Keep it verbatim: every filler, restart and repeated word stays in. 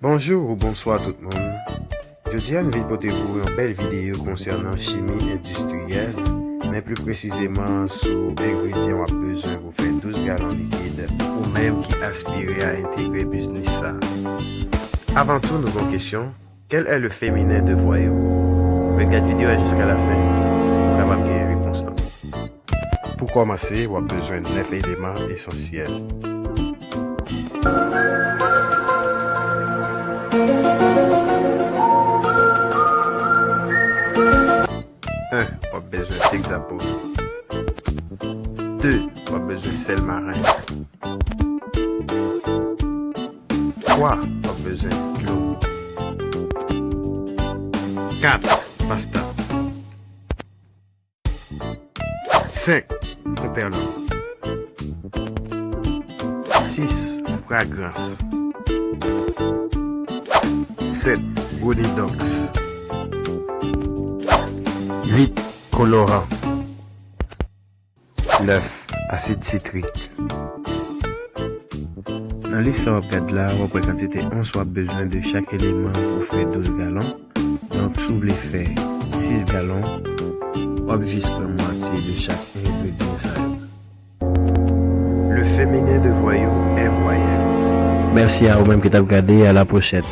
Bonjou ou bonswa tout moun. Jodi a, m vin pote pou ou yon bèl videyo konsènan chimi endistriyèl, men pli presizeman sou engredyan w ap bezwen pou fè douz galon likid, ou menm ki aspire a entegre biznis sa a. Avan tou, nou gen yon kesyon, quel est le féminin de voyou? Ret gad videyo a jiska lafen pou w kapab genyen repons lan. Pou kòmanse, w ap bezwen nèf eleman esansyèl. En, w ap bezwen degzapon. De, w ap bezwen sèl maren. Twa, w ap bezwen dlo. Kat, pasta. Senk, konpèlan. Sis, fragrans. Sèt, gonidoks. Uit, koloran. Nèf, asid sitrik. Nan lis sa w ap gad la, w ap wè kantite ons w ap bezwen de chak eleman pou fè douz galon. Donk, si w vle fè sis galon, w ap jis pran mwatye de chak engredyan sa yo. Le féminin de voyou est voyelle. Mèsi a ou menm ki t ap gade, à la prochaine.